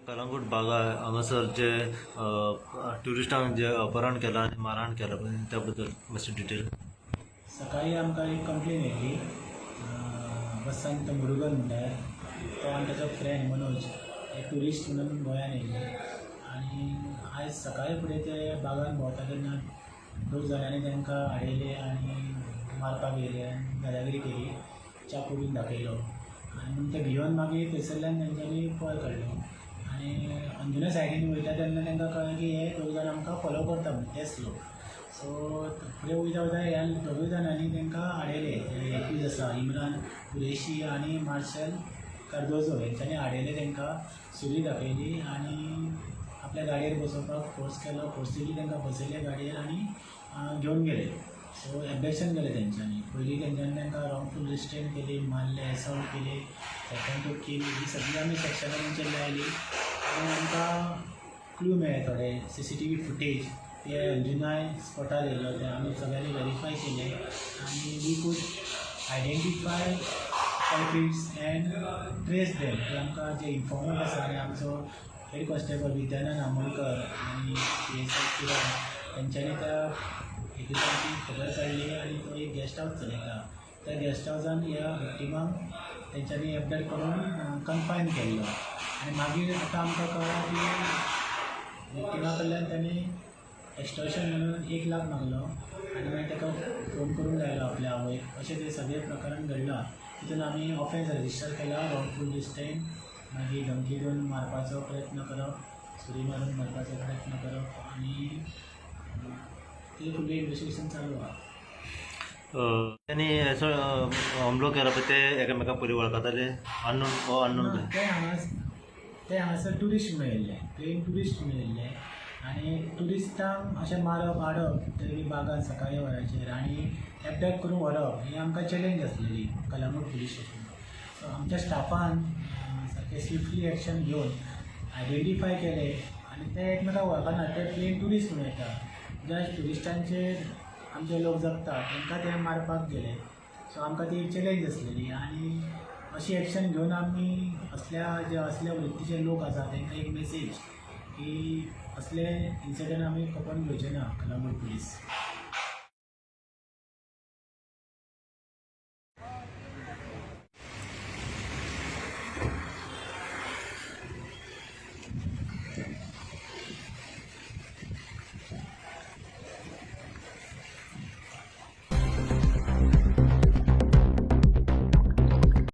कलंगूट बागा हांगासर जे ट्युरिस्टांक जे अपहरण केलां आनी मारहाण केला त्या बद्दल मातशी डिटेल. सकाळी आमकां एक कंप्लेन येयल्ली, वसंत मुरुगन म्हणटा तो आनी ताचो फ्रेंड मनोज हे ट्युरिस्ट म्हणून गोंयान येयल्ले आनी आयज सकाळी फुडें ते बागान भोंवता तेन्ना दोग जाणांनी तांकां आडयले आनी मारपाक येयले आनी दादागिरी केली, चाकू बीन दाखयलो आनी म्हूण ते भियोन मागीर थंयसरल्यान तेंच्यांनी पळ काडलो आनी अंजुना सायडीन वयता तेन्ना तांकां कळ्ळें की हे दोग जाण आमकां फॉलो करता म्हूण तेच लोक. सो फुडें वयता वयता ह्या दोगूय जाणांनी तांकां आडयले. एक्यूज आसा इमरान कुरेशी आनी मार्शल कार्दोजो हेंच्यांनी आडयले, तांकां सुरी दाखयली आनी आपल्या गाडयेर बसोवपाक फोर्स केलो. फोर्सिबली तांकां बसयले गाडयेर आनी घेवन गेले. सो एबडक्शन केलें तेंच्यांनी. पयलीं तेंच्यांनी तांकां रॉंगफूल रिस्ट्रेन केली, मारले, एसॉल्ट केली, थ्रेटन टू कील, ही सगळी आमी सेक्शनां तेंचेर लायली आनी आमकां क्लू मेळ्ळे थोडे CCTV footage ते अंजुनाय स्पॉटार येयल्लो ते आमी सगळ्यांनी वेरीफाय केले आनी we could identify culprits and trace them. ते आमकां जे इन्फॉर्मंट आसा आनी आमचो हेड कॉन्स्टेबल विद्यानंद आमोणकर आनी PSI किरण तेंच्यांनी त्या एक्युजांची खबर काडली आनी तो एक गेस्ट हावस चलयता, त्या गेस्ट हावसान ह्या विक्टिमांक तेंच्यांनी एबडक्ट करून कन्फायन केल्लो आनी मागीर आतां आमकां कळ्ळां की विक्टिमा कडल्यान तांणी एक्स्टॉर्शन म्हणून 1 लाख मागलो आनी मागीर ताका फोन करूंक लायलो आपल्या आवयक. अशें तें सगळें प्रकरण घडलां. तितून आमी ऑफेन्स रजिस्टर केला, रॉंगफूल रिस्ट्रेन, मागीर धमकी दिवन मारपाचो प्रयत्न करप, सुरी मारून मारपाचो प्रयत्न करप आनी ते फुडलें इन्वेस्टिगेशन चालू आसा. त्यांनी असो हमलो केला पळय ते एकामेकां पयलीं वळखताले अननोन हो अननोन? ते हांगासर ट्युरिस्ट म्हणून येयल्ले, प्लेन ट्युरिस्ट म्हणून येयल्ले आनी ट्युरिस्टांक अशें मारप हाडप ते बागान सकाळी वरांचेर आनी एबडक्ट करून व्हरप ही आमकां चॅलेंज आसलेली कलंगूट पुलीस स्टेशनार. सो आमच्या स्टाफान सारकें स्विफ्टली एक्शन घेवन आयडेंटिफाय केले आनी ते एकमेकांक वळखना, ते प्लेन ट्युरिस्ट म्हणून येता. ज्या ट्युरिस्टांचेर आमचे लोक जगता तांकां ते मारपाक गेले. सो आमकां ती एक चॅलेंज आसलेली आनी अशी एक्शन घेवन आमी असल्या जे असल्या वृत्तीचे लोक आसा तांकां एक मेसेज की असले इन्सिडंट आमी खपोवन घेवचे ना कलंगूट पुलीस.